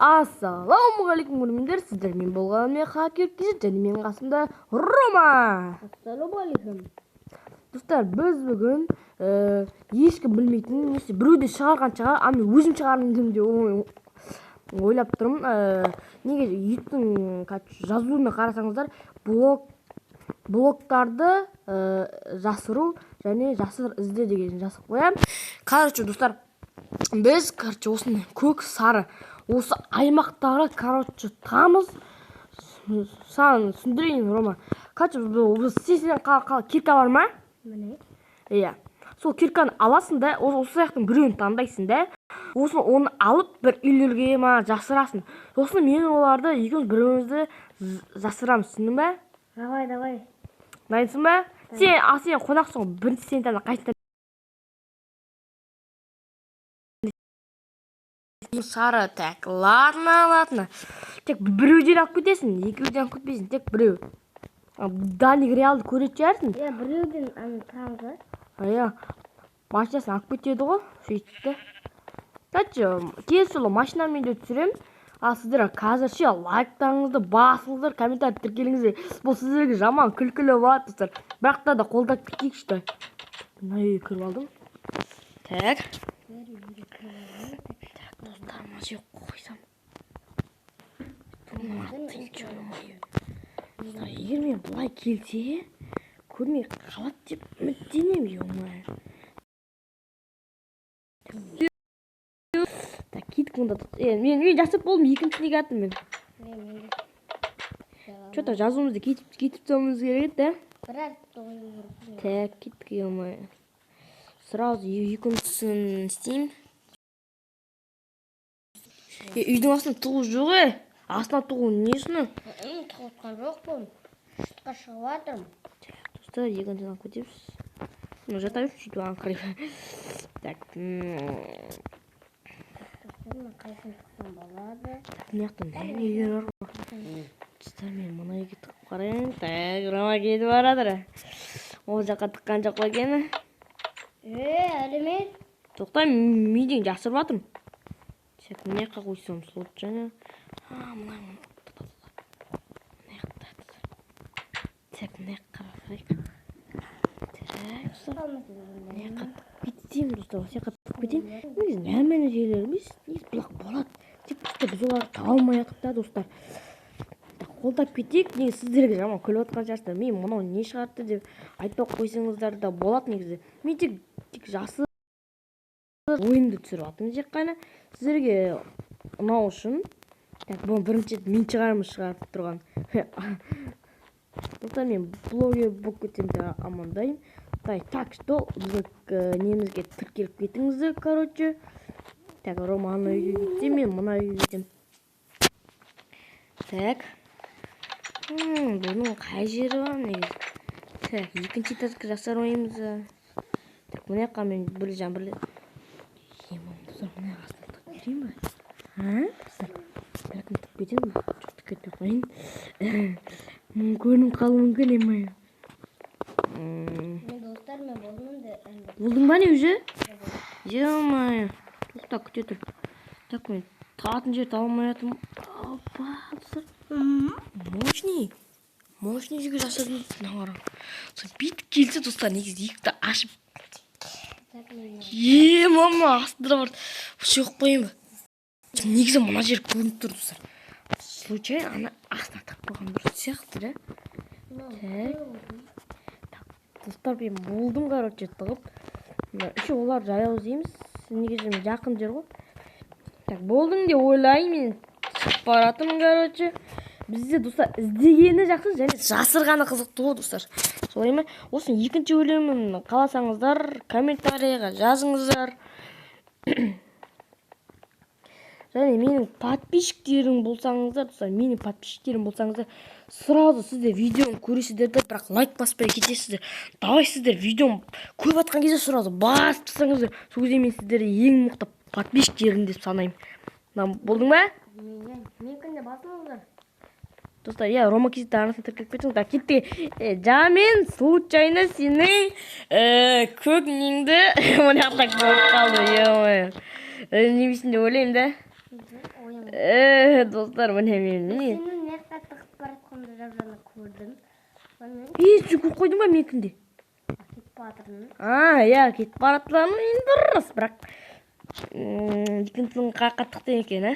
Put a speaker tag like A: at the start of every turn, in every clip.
A: Ассалаумағалейкум, көрермендер! Сіздермен болған мен, Хакер Кизет, және менің қасымда Рома.
B: Ассалаумағалейкум.
A: Достар, біз бүгін ешкім білмейтін немесе біреу де шығарған шығар, ал мен өзім шығармын деп ойлап тұрмын. Неге ютубтың, короче, жазуына қарасаңыздар, блоктарды жасыру және жасыр ізде деген жазып қоямын. Короче, достар, біз, короче, осындай көк, сары осы аймақтарға, короче, тығамыз. Саған түсіндірейін, Рома. Короче, сен кирка бар ма?
B: Міне.
A: Иә, сол кирканы аласың да, осы жақтың біреуін таңдайсың да, сосын оны алып бір үйлерге ма жасырасың. Сосын мен оларды екеуміз бір бірімізді жасырамыз, түсіндің ба?
B: Давай, давай.
A: Дайынсың ба сен? Ал сен қонақсың ғой, бірінші сен таңда. Қайсы сары? Так, ладно, ладно, тек біреуден алып кетесің, екеуден алып кетпейсің, тек біреу. Даник Реалды көретін шығарсың.
B: Иә, біреуден аны тығамыз ба?
A: Иә, машинасын алып кетеді ғой, сөйтіп та. Короче, келесі жолы машинамен де түсіремін. Ал сіздер қазірше лайктарыңызды басыңыздар, комментарий тіркеліңіздер. Бұл сіздерге жаман күлкілі болады, достар, бірақ та да қолдап кетейікші. Да, мына үйге кіріп алдым. Так, так, достар, мына жерге қойсам. Достар, егер мен былай келсе, көрмей қалады деп үміттенемін, ё. Так, кеттік онда. Мен жасап болдым, екіншісіне кеттім мен.
B: Мен де.
A: Че то жазуымызды кетіп тастауымыз керек еді да.
B: Бір әріпті қою керек.
A: Так, кеттік, ё. Сразу екіншісін істеймін. Үйдің астына тығу жоқ, е. Астына тығу несіне?
B: Тығып жоқпын. Сыртқа шығып жатырмын.
A: Достар, екіншісін алып кетеміз. Ну, жата берші сөйтіп ана қарай. Так,
B: Мен қайсысын тықсам болады?
A: Так, мына жақта нелер бар ғой? Достар, мен мына үйге тығып қарайын. Так, Рома кетіп бара жатыр. Ол жаққа тыққан жоқ па екен?
B: Е, әлі емес.
A: Тоқта, мен деген жасырып жатырмын. Так, мына жаққа қойсам случайно. А, мына мына мына жақта. Так, мына жаққа қарайық. Так, достар, мына жаққа тығып кетсем, достар, осы жаққа тығып кетейін. Негізі нормальный жерлер емес, негізі, бірақ болады. Тек просто біз оларды таба алмай жатырмық та, достар. Так, қолдап кетейік. Негізі сіздерге жаман күліп жатқан шығарсыздар. Мен мынау не шығарды деп айтпай ақ қойсаңыздар да болады негізі. Мен тек жасыр ойынды түсіріп жатырмын тек қана сіздерге ұнау үшін. Так, бұны бірінші рет мен шығармын шығарып тұрған. Достар, мен блогер болып кетсем де амандаймын. Так что біздің немізге тіркеліп кетіңіздер, короче. Так, Рома ана үйге кетсе, мен мына үйге кетемін. Так, бұның қай жері бар негізі? Так, екінші этажға жасырмаймыз. Так, мына жаққа мен бір жан бір. Достар, мына астына тығып кетейін ба? А, достар, бәлкім, тығып кетемін ба? Жоқ, тығып кетпей ақ қояйын, мүмкін көрініп қалуы мүмкін емай.
B: Мен, достар, мен болдым да енді.
A: Болдың ба, не, уже? Ё-моё, тоқта, күте тұр. Так, мен тығатын жер таба алмай жатырмын. Опа, достар, мощный, мощный жерге жасырдым. Мына қара, сол бүйтіп келсе, достар, негізі есікті ашып.
B: Так, мен
A: Е, мама, астында бар. Осы қойып қояйын ба? Негізі мына жер көрініп тұр, достар. Случайно ана астына тығып қойған дұрыс сияқты да. Так, достар, мен болдым, короче, тығып. Мына еще олар жаяу іздейміз негізі, мен жақын жер ғой. Так, болдың деп ойлаймын, мен шығып бара жатырмын. Короче, бізде, достар, іздегені жақсы және жасырғаны қызықты ғой, достар, солай ма? Осының екінші бөлімін қаласаңыздар, комментарийға жазыңыздар. Және менің подписчиктерім болсаңыздар, достар, менің подписчиктерім болсаңыздар, сразу сіздер видеоны көресіздер да, бірақ лайк баспай кетесіздер. Давай, сіздер видеоны көріп жатқан кезде сразу басып тастаңыздар. Сол кезде мен сіздерді ең мықты подписчиктерім деп санаймын. Мына болдың ба?
B: Менікін де басыңыздар.
A: Достар, иә, Рома Кизет арнасына тіркеліп кетіңіз. Так, кеттік. Жаңа мен случайно сенің көк неңді мына жақта көріп қалдым, ё. Немесін деп ойлаймын да. Достар, міне мен міне.
B: Сенің мына жақта тығып бара жатқаныңды жап-жаңа көрдім.
A: Сен көріп қойдың ба менікінде?
B: Кетіп бара.
A: А, иә, кетіп бара жатқаным енді дұрыс, бірақ екіншісін қаяққа тықтың екен, ә?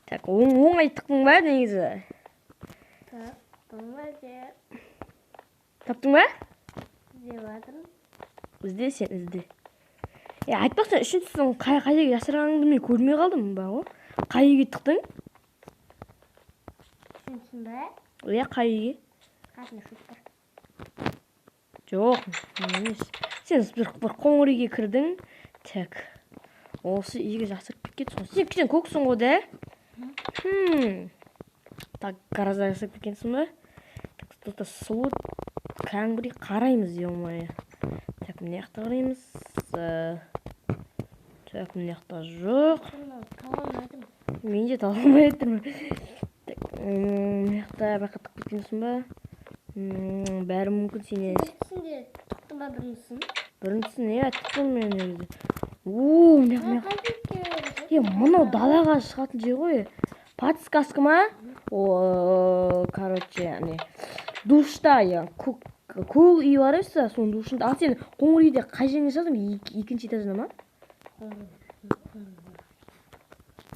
A: Так, оңай тықтың ба негізі?
B: Таптым ба де?
A: Таптың ба?
B: Іздеп жатырмын.
A: Ізде сен, ізде. Айтпақшы, үшіншісін қай жерге жасырғаныңды мен көрмей қалдым ба ғой? Қай үйге тықтың?
B: Үшіншісін ба?
A: Иә, қай үйге?
B: Қасында шөп бар.
A: Жоқ, емес. Сен бір қоңыр үйге кірдің. Так. Осы үйге жасырып кеткенсің ғой. Сен кішкене көксің ғой да? Так, гаражда жасырып кеткенсің ба? Так, достар, сұлу кәдімгідей қараймыз, ё-моё. Так, мына жақта қараймыз. Так, мына жақта жоқ. Мен де таба алмай отырмын. Так, мына жақта баққа тығып кеткенсің ба? Бәрі мүмкін сенен.
B: Біріншісінде тықтың ба біріншісін?
A: Біріншісін, иә, тықтым мен негізі. О, мына жақта. Мынау далаға шығатын жер ғой. Подсказка ма? О, короче, ане, душта, иә, көк үй бар емес пе, соның душында. Ал сен қоңыр үйде қай жеріне жаздың? Екінші этажына ма?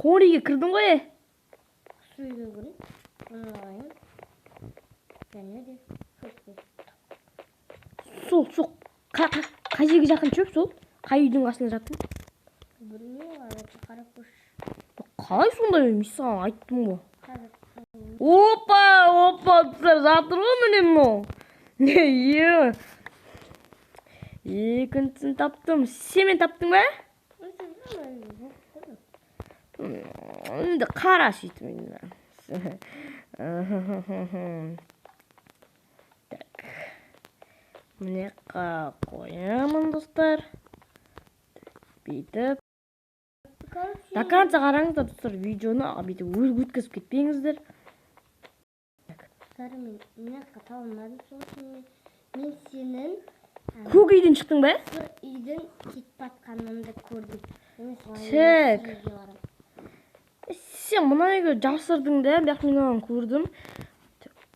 A: Қоңыр үйге кірдің ғой, е?
B: Су үйге кірдім. Және де шөпке.
A: Сол, сол, қай жерге жақын шөп сол? Қай үйдің қасында жаттың?
B: Білмеймін, қарап көрші.
A: Қалай сонда, мен саған айттым ғой. Опа, опа, достар, жатыр ғой міне мынау. Е, екіншісін таптым. Сен мен таптың ба? Енді қара сөйтіп енді. Так. Мына жаққа қоямын, достар. Бүйтіп. До конца қараңыздар, достар, видеоны бүйтіп өткізіп кетпеңіздер.
B: Достар, мен мына жаққа таба алмадым, сол үшін мен сенің
A: көк үйден шықтың ба?
B: Бір үйден кетіп батқанымды көрдім.
A: Так. Сен мына үйге жасырдың да, бірақ мен оны көрдім.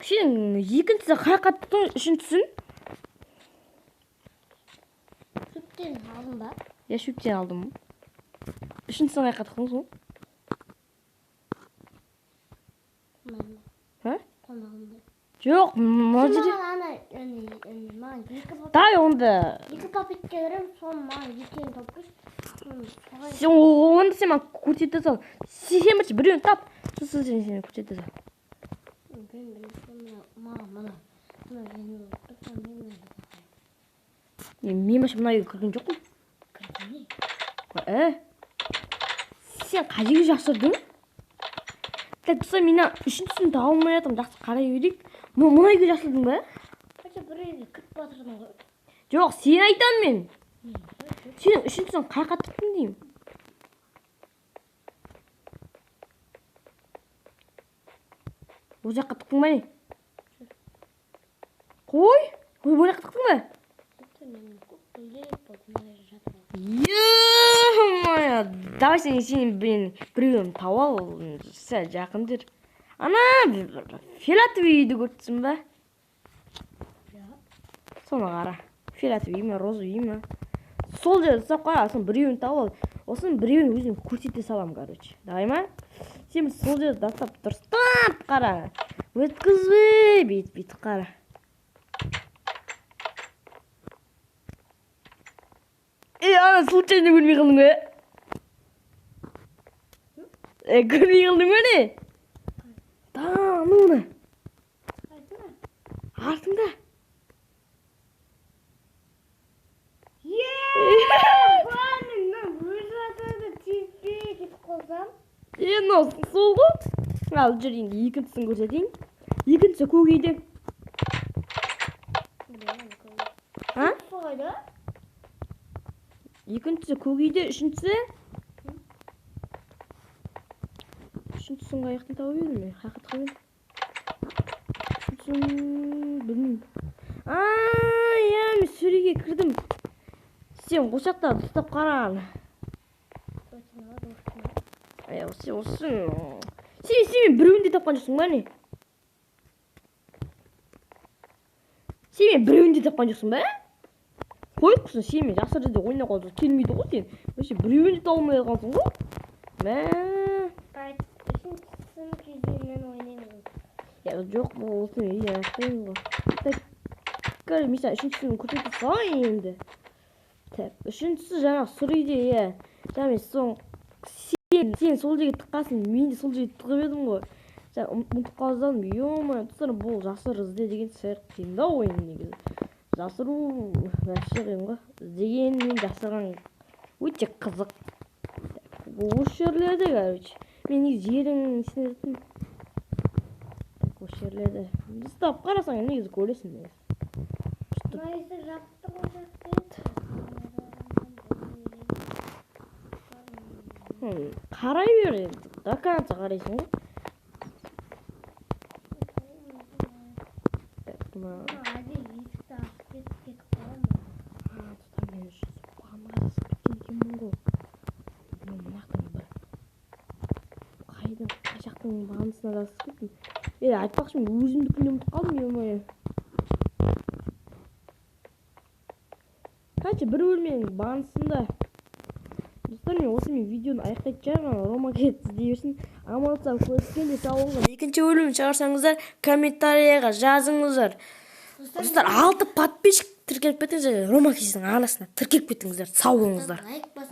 A: Сен екіншісі қай жаққа тықтың, үшіншісін?
B: Шөптен алдым ба?
A: Иә, шөптен алдым. Үшіншісін қай жаққа тықтың сол? А? Жоқ, мына жерде. Дай онда.
B: Екі папетке беремін, соны маған екеуін тауып берші.
A: Сен онда сен маған көрсете сал. Сен бірінші біреуін тап, сосын сен сені көрсете сал. Мен вообще мына үйге кірген жоқпын. Сен қай жерге жасырдың? Так, достар, мен мына үшіншісін таба алмай жатырмын. Жақсы қарай берейік. Мына үйге жасырдың ба?
B: Қанша бір үйге кіріп батырдың ғой.
A: Жоқ, сен айтамын мен. Сен үшіншісін қай жаққа тықтың деймін. Ол жаққа тықтың ба не? Қой, ой, ол жаққа тықтың ба? Е-мое, давай сен біреуін тауып ал, сәл жақын жер. Ана, фиолетовый үйді көріпсің ба? Соны қара. Фиолетовый үй ме, розовый үй ме? Сол жерді ұстап қара, соның біреуін тауып ал. Осының біреуін өзім көрсете саламын, короче. Давай ма? Сен сол жерді дастап дұрыстап қара. Өткізбей, бүйтіп, бүйтіп қара. Ана случайно көрмей қалдың ба? Көрмей қалдың ба не? Да, ну на. Артыңда. Мынау сол ғой. Ал жүр енді екіншісін көрсетейін. Екіншісі көк үйде. А? Екіншісі көк үйде, үшіншісі? Үшіншісін қай жақтан тауып едім мен? Қай жаққа тығып едім? Үшіншісін білмеймін. А, иә, мен сөреге кірдім. Сен осы жақта дұрыстап қара. Е, осы сен біреуін де тапқан жоқсың ба, не? Сен мен біреуін де тапқан жоқсың ба? Қой құрсын, сен мен жасыр жерде ойнауға келмейді ғой сен. Вообще біреуін де таба алмай қалғансың ғой. Мә.
B: Үшіншісін кезеңнен ойнаймыз.
A: Я, жоқ, бұл осы мен аяқтаймыз ғой. Так, короче, мен саған үшіншісін көрсете салайын енді. Так, үшіншісі жаңағы сұр үйде, иә. Жаңа мен соң сен сол жерге тыққансың, мен де сол жерге тығып едім ғой. Жаңа ұмытып қалдым, ё-моё, достар, бұл жасыр ізде деген сәл қиындау ойын негізі. Жасыру вообще қиын ғой. Іздеген мен жасырған өте қызық. Так, бұл осы жерлерде, короче. Мен негізі жердің несіне жаттым. Так, осы жерлерде. Ұстап қарасаң, негізі көресің негізі.
B: Мына есік жабық тұр ғой жақта.
A: Қарай бер енді. До конца қарайсың ғой. Так, мына
B: Әдейі есікті ашып кетіп қалған.
A: А, достар, мен бағанаға жасап кеткен екенмін ғой. Мен мына жақтан бір қай жақтың бағанасына жасап кеттім. Е, айтпақшы, мен өзімдікін ұмытып қалдым, ё-моё. Короче, бір бөлменің бағанасында. Достар, мен осы мен видеоны аяқтайтын шығармын. Рома кетті іздей берсін. Аман сау көріскенде, сау болыңыздар. Екінші бөлімін шығарсаңыздар, комментарияға жазыңыздар. Достар, 6 подписчик тіркеліп кетіңіздер. Рома Кейздің арнасына тіркеліп кетіңіздер. Сау болыңыздар.
B: Лайк басыңыз.